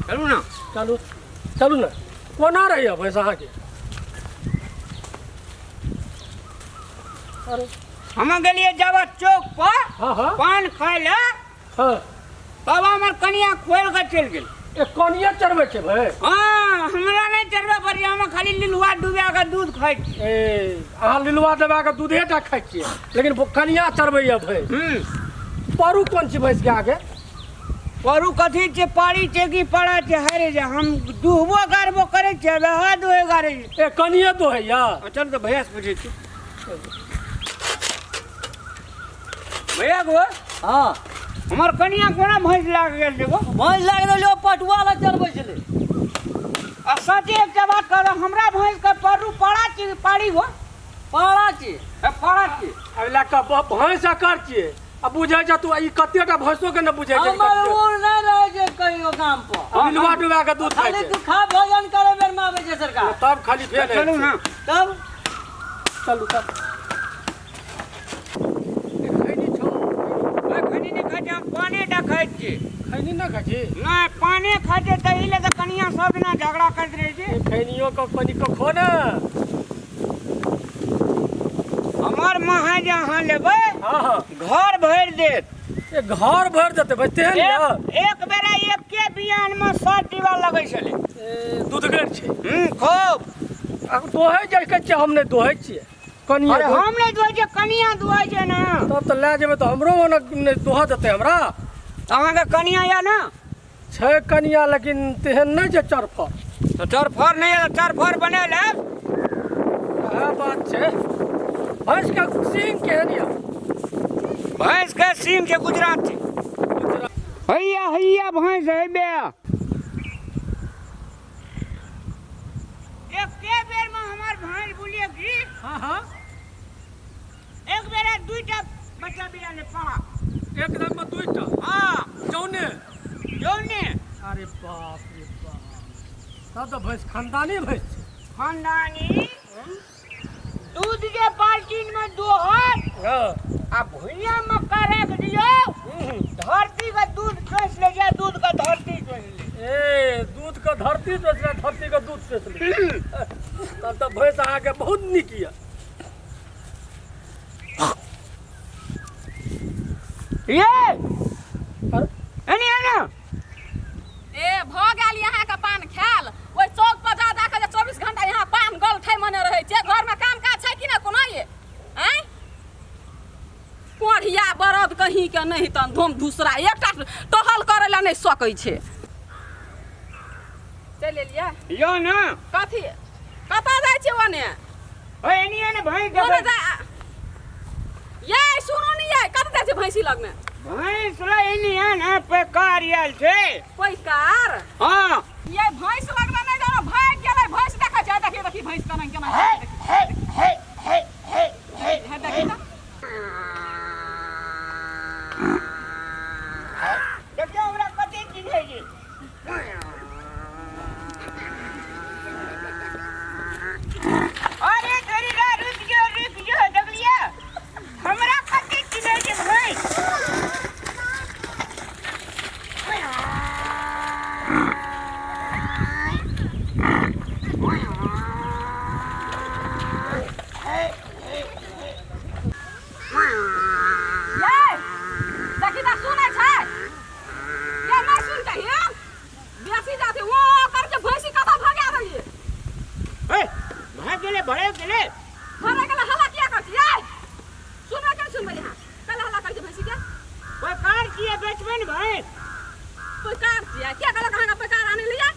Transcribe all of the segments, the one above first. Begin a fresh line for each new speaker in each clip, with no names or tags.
चलू ना।
चलू चलू ने। कोना रहैया भैंस अहाँके? अरे
हम गेलियै जब चौक पर
हाँ हाँ
पान खाय लए।
हाँ।
तब हमर कनिया खोलि कऽ चलि गेल।
ए कनिया चढ़बै छै भाई?
हाँ, हमरा नहि चढ़बै पड़ैया, हम खाली लिलुआ डुबा कऽ दूध खाइ छी।
ए अहाँ लिलुआ दबा कऽ दूधे टा खाइ छियै, लेकिन कनिया चढ़बैया भाई। परू कोन छी भैंस के आगे?
परू कथी छै, पारी छै कि पड़ा छै? हरे जे हम दुहबो गारबो करै छियै, वएह दुहे गारै छै।
ए कनिये दोहैया?
चल तऽ भैया से पूछै छी। भैया गो।
हाँ।
हमर कनिया कोना भैंस लाग गेल छै गो?
भैंस लाग गेल ओ पटुआ लग चरबै छलै।
आ सचे एकटा बात कहब, हमरा भैंस के परू पड़ा छै कि पाड़ी गो?
पाड़ा छै।
ए, पाड़ा छै।
अब लए कऽ भैंस अकर छियै आ बुझै छै तू ई कतेटा भैंसो के ने बुझै छै।
हमर उड़ नहि रहै छै कहियो गाम पर।
आ लिलुआ डुबा के दूध खाइ
खाली
छै।
तू खा भोजन करे बेर में आबै छै सरकार।
तब खाली फेर
चलू ना।
तब
चलू तब। खैनी छौ?
खैनी नहि खाइ छी हम, पाने टा खाइ छी।
खैनी नहि खाइ छी?
नहि, पाने खाइ छै तही लए तऽ कनिया सब दिना झगड़ा करैत रहै छै।
खैनियो के कनि कखो ने।
हमर महा जे अहाँ लेबै,
हाँ हाँ,
घर भरि देत।
ए घर भरि देतै भाई तेहन यऽ?
एक बेरा एके बियान में 7 डिब्बा लगै छलै।
ए दूधगर छै।
खूब।
आ दोहै जाइ के छै, हम नहि दोहै छियै। कनिया
अरे हम नहि दोहै छियै, कनिया दोहै छै ने।
तब तऽ लए जेबै तऽ हमरो ओना नहि दोहऽ देतै हमरा।
अहाँके कनिया यऽ ने?
छै कनिया, लेकिन तेहन नहि छै चरफर।
तऽ चरफर नहि यऽ तऽ चरफर बना लेब।
इएह बात छै। भैंस के सींग केहन यऽ?
भैंस के सींग छै गुजराती। हैया हैया भैंस है बे। एके बेर में हमार भैंस बोलिए की?
हाँ हाँ।
एक बेर दुईटा बच्चा बिया ले पड़ा।
एकदम में दुईटा?
हाँ।
जौने?
जौने।
अरे बाप रे बाप, तब तऽ भैंस खानदानी भैंस छै।
खानदानी। दूध जे बाल्टीन में दोहत
हाँ।
आ भुइया में राख दियो, धरती के दूध चोसि ले जाए, दूध के धरती चोसि ले।
ए दूध के धरती चोसि ले, धरती के दूध चोसि ले। तब तऽ भैंस अहाँके बहुत नीक यऽ।
ये
अरे
एनी एना।
ए भऽ गेल अहाँके पान खायल। ओहि चौक पर जा जा कऽ जे 24 घंटा यहाँ पान गल ठै मने रहै छै। घरमे काम काज छै कि नहि कोनो? ये आँय कोढ़िया बरद कहीं के नहीं तन धूम धूसरा एकटा टहल करे ला नहीं सकै छै। चलि एलियै
यो ना।
कथी कतऽ जाइ छियै ओने?
ओए एनी एने भैंस
ओने
देखै।
जा ये सुनू ने, ये कतऽ जाइ छियै भैंसी लगमे?
भैंस ला एनी एने पैकार आयल छै।
पैकार?
हाँ।
ये भैंस लगमे नहि जानो, भागि गेलै भैंस। देखै छै, देखिए देखिए भैंस केना केना।
हे हे हे हे हे हे।
हे देखी तऽ।
देखियौ हमरा कते चिन्है छै। अरे तोरी रा, रुक जो रुक जो, देखलियै हमरा कते चिन्है छै भैंस।
ये देखी तऽ सुनै छै ये नहि सुन कहियो बेसी जाते वो करके भैंसी कतऽ भगा रही।
ए भाग गेलै, भरे गेलै।
भरे गेलै। हल्ला किया कर छी? ये सुनबै के सुनबै यहाँ कल हल्ला कर छी भैंसी के?
पैकार किए बेचबै ने भैंस?
पैकार छियै? के कहलक अहाँके पैकार आनै लिया?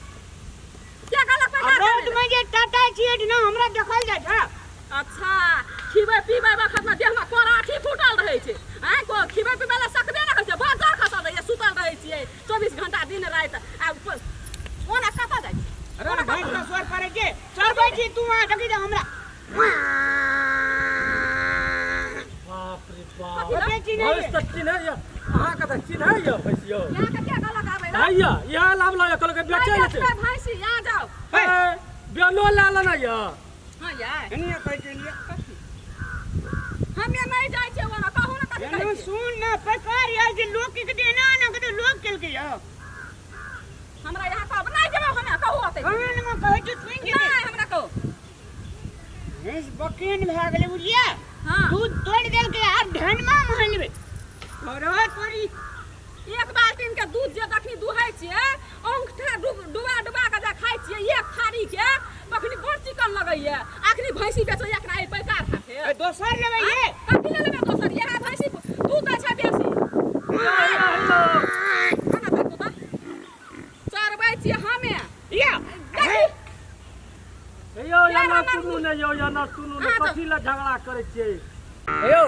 के कहलक पैकार?
रोड में जे टाटा छियै ना, हमरा देखल जाइ छै।
अच्छा खिबै पीबै वखत में देह में कोराठी फूटल रहै छै। आँय को खिबै पीबै ला सकबे नहि करै छै, बड़ डर खसल रहै छै, सुतल रहै छियै 24 घंटा दिन राति। आ ओना कतऽ जाइ छी?
अरे भैंस के स्वर पड़ै छै, चरबै छी तू अहाँ देखी जे हमरा।
बाप रे बाप,
कते चिन्है?
भैंस तऽ चिन्है यऽ अहाँके, तऽ चिन्है यऽ भैंस यौ।
यहाँ के के कहलक आबै ला?
हैया इएह लाभ लऽ कहलकै बेचै
नहि
लए छै।
बेचबै भैंसी, यहाँ जाउ।
ए, बेलो लए लेना यऽ।
हाँ यार
एनिया कहै छै एनिया।
हमे नहि जाइ छियै ओना, कहू ने कथी
एनो
कहै छियै।
सुन ना, पैकार यार जे लोक के देना ना के लोक केलकै यौ।
हमरा यहाँ
भैंस बकेन भए गेलै बुझलियै।
हाँ।
दूध तोड़ि देलकै आब धनमा महलबै तोरा तोरी।
एक बाल्टीन के दूध जे तखनी दुहै छियै, औंगठा डुब डुबा डुबा के जे खाइ छियै एक थारी के, तखनी बड़ चिकन लगैया। अखनी भैंसी बेचै एकरा एहि पैकार हाथे।
ए, दोसर लेबै ये।
कथी ले लेबै दोसर? इएह भैंसी दूध दै छै बेसी। खाना ताकू तऽ चरबै छियै हमे।
या
देखी।
यौ एना सुनू ने यौ, एना सुनू ने, कथी लए झगड़ा करै छियै यौ?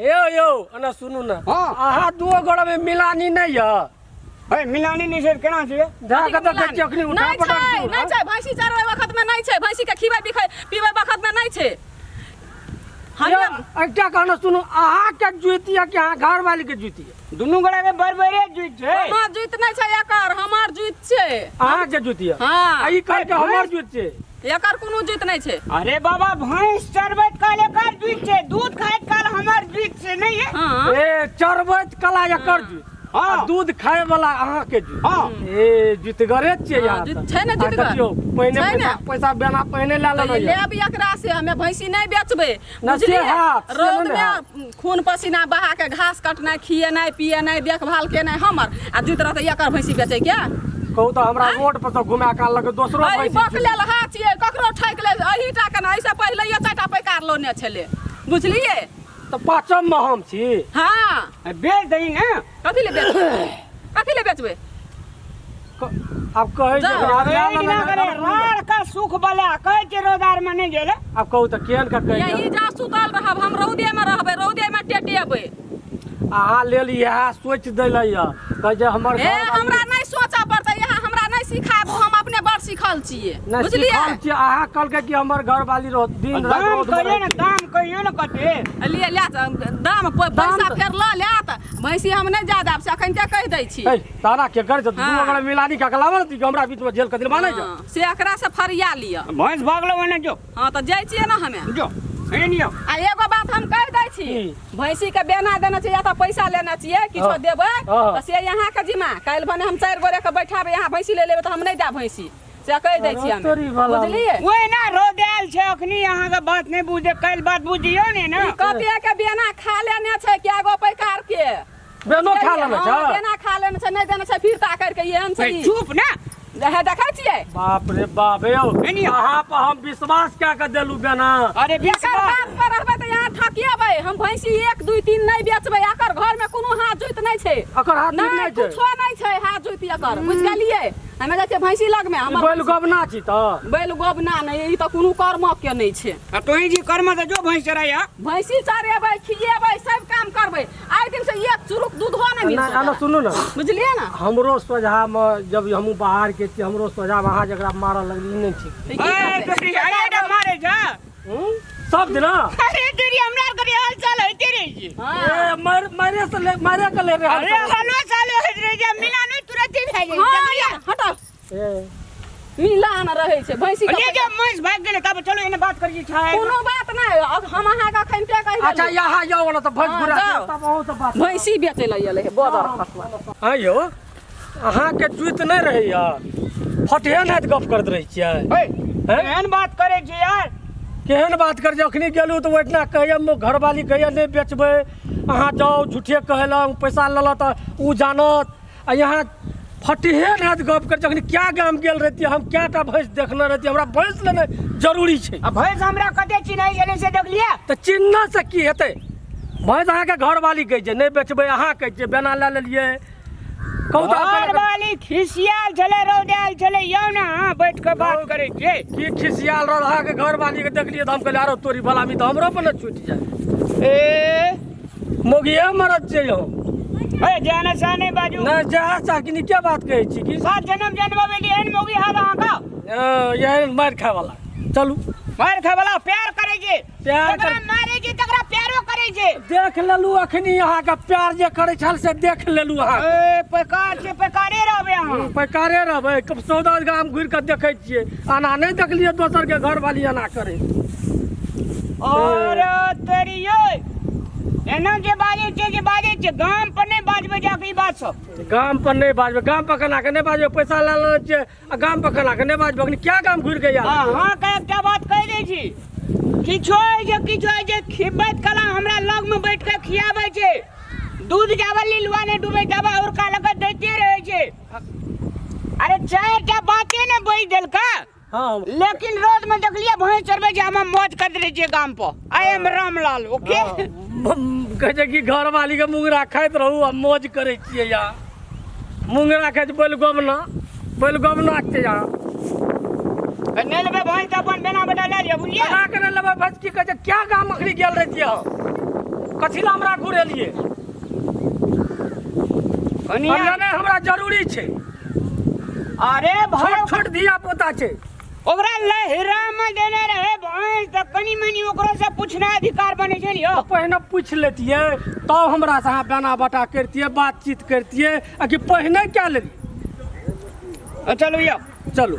यौ यौ एना सुनू ने।
हाँ।
अहाँ दुओ गोड़ा में मिलानी नहीं यऽ।
ए, मिलानी नहि छै केना छै?
जा के देखै छियै अखनी उठा
नहि
पटक
छै,
शुरू,
नहि छै। भैंसी चरबै वखत में नहि छै, भैंसी के खिबै बिखै पीबै वखत में नहि छै। हम
यौ, एकटा कहना सुनू, अहाँके जुति यऽ कि अहाँ घरवाली के जुति यऽ?
दुनू गोड़ा के बरबरे जुति छै।
हमर जुति नहि छै एकर, हमर जुति छै।
अहाँके जुति यऽ?
हाँ।
आ ई कहलकै हमर जुति छै।
एकर कोनो जुति नहि छै।
अरे बाबा, भैंस चरबैत काल एकर जुति छै, दूध खाइत काल हमर जुति छै, नहीं है?
हाँ।
ए, चरबैत कला एकर जुति।
हाँ।
आ दूध खाय वाला अहाँके जुति।
हाँ।
ए, जुतिगरे छियै
हाँ,
अहाँ
जुत
तऽ।
छै ने
आ
जुतिगर।
देखियौ, पहिने
छै ने?
पैसा पैसा बेना पहिने लए
तऽ
लेने यऽ।
लेब एकरा से, हमे भैंसी नहि बेचबै।
ना, से
बुझलियै?
हैत, से
रौद
नहि
में
हैत।
खून पसीना बहा के घास कटनाइ, खिएनाइ पिएनाइ, देखभाल केनाइ हमर, आ जुति रहतै एकर भैंसी बेचै के?
कहू तऽ हमरा रोड पर से घुमा के आनलक दोसरो
अहि
भैंसी
बक
छै।
लेल हा छियै, ककरो ठकि ले अही टा के ने, एहिसँ पहिले चारिटा पैकार लोने छलै, बुझलियै?
तऽ पाँचम मे हम छी।
हाँ।
ए, बेच दही ने।
कथी ले बेचबै? कथी ले बेचबै?
आब कहै छै
जाउ।
आब लए
ए,
लेने
ना करे, राड़ का सुख बला कहै छै रोदार में नहीं गेल।
आब कहू तऽ केहन के कहै
यही जा सुतल रहब, हम रौदे में रहबै, रौदे में टेटेबै।
अहाँ लेल इएह सोचि देले यऽ, कहै छै हमर
ए,
घरवाली-
हमरा नहि सोचऽ पड़तै, यहाँ हमरा नहि सिखाबू, हम अपने बड़ सिखल छियै।
नहि
बुझलियै?
सिखल छियै। अहाँ कहलकै कि हमर घरवाली रहत दिन राति
दाम
रौद में
कहियो
रहै
ने,
छै।
दाम कहियो ने कते।
लिए ले तऽ दाम
दाम
पैसा
तऽ-
फेर लऽ लेत, भैंसी हम नहि जा देब, से अखन कहि दै छी।
ए, तारा के कर दुनू
हाँ।
गोड़ा मिलानी का कलावा ने हमरा बीच में जेल कदिल मानै छै।
हाँ, से एकरा से फरिया लिअ।
भैंस भागलो ओने जो।
हाँ तऽ जाइ छियै ने हमे।
जो ए नियो।
आ एगो बात हम कहि दै छी,
की?
भैंसी के बेना देने छियै या तऽ पैसा लेने छियै, किछो
हाँ।
देबै
हाँ।
तऽ से यहाँ के जिम्मा। काल्हि भने हम चारि गोरे के बैठाबै, यहाँ भैंसी ले लेबै तऽ हम नहि देब भैंसी, से कहि दै छी
अरे तोरी
हम,
भला।
बुझलियै?
ओए ना रोद आयल छै अखनी, अहाँ के बात नहीं बुझे, काल्हि बात बुझियो ने ना।
ई कते के बेना खा लेने छै, कए गो पैकार के
बेनो खा लेने
हाँ,
छै?
बेना खा लेने छै, नहि देने छै फिरता करके, एहन छै
ए,
ई।
चुप ना।
हे, देखै छियै?
बाप रे बाप, यौ
एनी आउ।
अहाँ पर हम विश्वास कए के देलू बेना।
अरे
एकर
विश्वास
बाप पर रहबै तऽ यहाँ ठकिएबै। हम भैंसी 1 2 3 नहि बेचबै। एकर घर में कोनो हाथ जोइत नहि छै।
एकर हाथ जोइत नहि छै?
कुछो नहि छै हाथ जोइत एकर, बुझि गेलियै? हमे जाइ छियै भैंसी लग में। हमर
बैल गोबना छी तऽ
बैल गोबना नहि, ई तऽ कोनो कर्म के नहि छै।
आ तोही जी कर्म तऽ जो भैंस चराया।
भैंसी चरेबै, खिएबै, सब काम करबै, आइ दिन से एक चुरुक दूधो नहि
नहि
मिलतै।
एना सुनू ने,
बुझलियै ने?
हमरो सोझामे जब हमहूँ बाहर के छियै, हमरो सोझामे अहाँ जकरा मारऽ लगली, ई नहि ठीक।
तऽ की
ए,
करबै?
तोरी अरे एटा मारे जा।
हूँ? सब दिना
अरे तोरी हमरा आर के हाल चाल होइते रहै छै।
हाँ।
ए, मार मारे से ले मारे के ले रहे।
अरे हालो चाल होइत रहै छै, मिला नहि तुरंते भए जाइ।
हाँ, यार, हटाउ।
ए,
मिलान रहै छै भैंसी के।
ले जा, महींस भागि गेलै तब चलो एने बात करी छै।
कोनो बात नहि, अब हम अहाँके अखन ते कहि
अच्छा
देलहुँ।
यहाँ जाओ ना तऽ भैंस
हाँ,
घुरा
जाओ।
तब अहूँ से बात।
भैंसी बेचै लए एलै हे बदर खसुआ।
आँ यौ, अहाँके जुति नहि रहैया, फटहे नहि गप करैत रहै छियै।
हे,
हैं?
एहन बात करै छी यार।
केहन बात कर? जखनी गेलहुँ तऽ ओहिठिना कहैया घरवाली कहैया नहि बेचबै, अहाँ जाउ, झूठे कहलहुँ, पैसा लेलक तऽ ओ जानत। आ यहाँ फटहे नहि गप कर। जखनी क्या गाम गेल रहितियै, हम कएटा भैंस देखने रहितियै। हमरा भैंस लेनाइ जरूरी छै।
आ भैंस हमरा कते चिन्है गेलै से देखलियै?
तऽ चिन्हना से की हेतै? भैंस अहाँके घरवाली कहै छै नहि बेचबै, अहाँ कहै छियै बेना लए लेलियै। कहू तऽ अपन
घरवाली खिसियाल छलै, रौदायल छलै, यौ ने अहाँ बैठ कऽ बात करै छियै।
की खिसियाल रहल? अहाँके घरवाली के देखलियै तऽ हम कहलियै आरो तोरी भलामी तऽ हमरो पर ने छूटि जाय।
ए,
मोगिए मरद छियै हम।
ए, जाने सा नहि बाजू।
नहि जहाँ चाह कि के बात कहै छी कि
सात जन्म जन्मबेली एहन मोगी हाल अहाँके।
हँ, एहन मारि खाय वाला। चलू।
मारि खाय वाला प्यार करै छै।
प्यार
तकरा मारै छै तकरा प्यारो करै छै।
देख लेलू अखनी अहाँके प्यार जे करै छल से देख लेलू अहाँ।
ए, पैकार छै, पैकारे रहबै अहाँ।
पैकारे रहबै। 14 गाम घुरि कऽ देखै छियै, एना नहि देखलियै दोसर के घरवाली एना करै।
और तोरियो एना जे बाजै छै, जे बाजै छै गाम पर नहि बाजबै जाके ई बात सब।
गाम पर नहि बाजबै? गाम पर केना के नहि बाजबै? पैसा लए लेने छियै आ गाम पर केना के नहि बाजबै? अखनी क्या गाम घुरि के आयल?
अहाँ के एकटा बात कहि दै छी। किछो होइ छै, किछो होइ छै, खिबैत कला हमरा लग में बैठ के खियाबै छै। दूध जाबे लीलुआ नहि डूबै ताबे और का लग दैते रहै छै। अरे चारि टा बाते ने बजि देलका।
हाँ।
लेकिन रोड में देखलिए भैंस चरबै छै, हम मौज करैत रहै छियै गाम पर। I am Ramlal, okay.
कहै छै कि घरवाली के मुंगरा खाइत रहू आ मौज करै छियै यहाँ। मुंगरा खाइ छै बैलगोबना, बैलगोबना छै यहाँ।
नहि लेबै भैंस तऽ अपन बेना बेटा लए लिअ, बुझलियै?
केना के नहि लेबै भैंस? की कहै छै, क्या गाम अखनी गेल रहितियै हम? कथी लए हमरा घुरेलियै?
कनिया
हमरा नहि, हमरा जरूरी छै।
अरे भाई,
छोट छोट धिया पुता छै।
ओकरा लहरा में देने रहे भैंस तऽ कनि मनि ओकरो से पूछना अधिकार बनै छै ने यौ।
पहिने पूछि लेतियै तब हमरा से अहाँ बेना बटा करितियै, बातचीत करितियै, आ कि पहिने क्या लेलियै?
चलू यौ।
चलू।